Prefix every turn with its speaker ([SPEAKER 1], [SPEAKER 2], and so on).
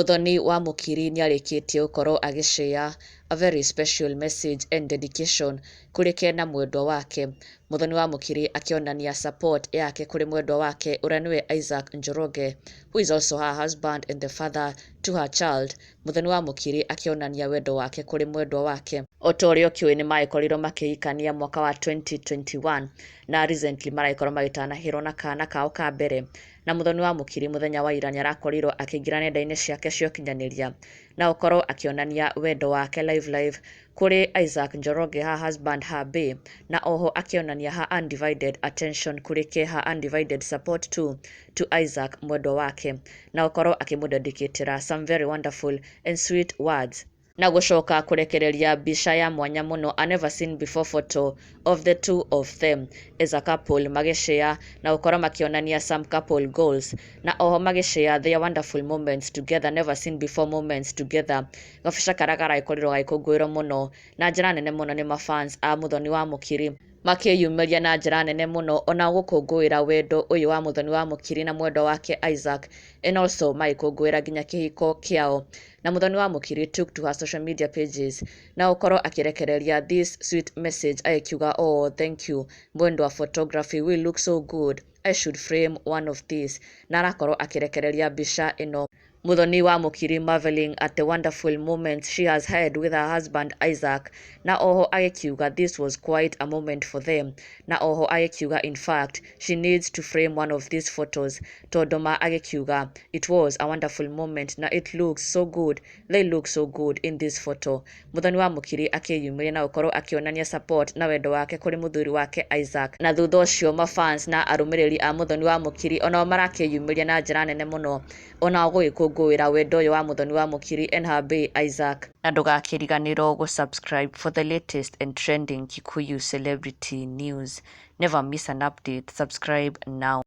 [SPEAKER 1] Muthoni wa Mũkiri nĩarĩkĩtie gũkorwo agĩ share a very special message and dedication kũrĩ Ken na mwendwa wake. Muthoni wa Mũkiri akĩonania support yake kũrĩ mwendwa wake ũrĩa nĩwe Isaac Njoroge, who is also her husband and the father to her child. Muthoni wa Mũkiri akĩonania wendo wake kũrĩ mwendwa wake. O ta ũrĩa ũkĩũĩ, nĩ magĩkorirwo makĩhikania mwaka wa 2021 na recently maragĩkorwo magĩtanahĩrwo na kana kao ka mbere. Na Muthoni wa Mũkiri mũthenya wa ira nĩ arakorirwo akĩingĩra nenda-inĩ ciake cia ũkinyanĩria na gũkorwo akĩonania wendo wake live live kũrĩ Isaac Njoroge, her husband, her bae, na oho akĩonania her undivided attention kũrĩ ke her undivided support too to Isaac mwendwa wake, na gũkorwo akĩmũdedicatĩra some very wonderful and sweet words, na gũcoka kũrekereria mbica ya mwanya mũno, a never seen before photo of the two of them as a couple, magĩshare na gũkorwo makĩonania some couple goals, na oho magĩshare their wonderful moments together, never seen before moments together. Gabica karĩa karagĩkorirwo gagĩkũngũĩrwo mũno na njĩra nene mũno nĩ mafans a Muthoni wa Mũkiri, makĩyumĩria na njĩra nene mũno ona gũkũngũĩra wendo ũyũ wa Muthoni wa Mũkiri na mwendwa wake Isaac, and also magĩkũngũĩra nginya kĩhiko kĩao. Na Muthoni wa Mũkiri took to her social media pages na gũkorwo akĩrekereria this sweet message agĩkiuga, "Oh, thank you, mwendwa photography will look so good. I should frame one of these." Na arakorwo akĩrekereria mbica ĩno, Muthoni wa Mũkiri marveling at the wonderful moments she has had with her husband Isaac, na oho agĩkiuga this was quite a moment for them, na oho agĩkiuga in fact she needs to frame one of these photos, tondũ ma agĩkiuga it was a wonderful moment na it looks so good, they look so good in this photo. Muthoni wa Mũkiri akĩyumĩria na gũkorwo akĩonania support na wendo wake kũrĩ mũthuri wake Isaac. Na thutha ũcio mafans na arũmĩrĩri a Muthoni wa Mũkiri onao marakĩyumĩria na njĩra nene mũno onao gũgĩkũngũĩra wendo ũyũ wa Muthoni wa Mũkiri and her bae Isaac. Na ndũgakĩriganĩrwo gũ-subscribe for the latest and trending Kikuyu celebrity news. Never miss an update. Subscribe now.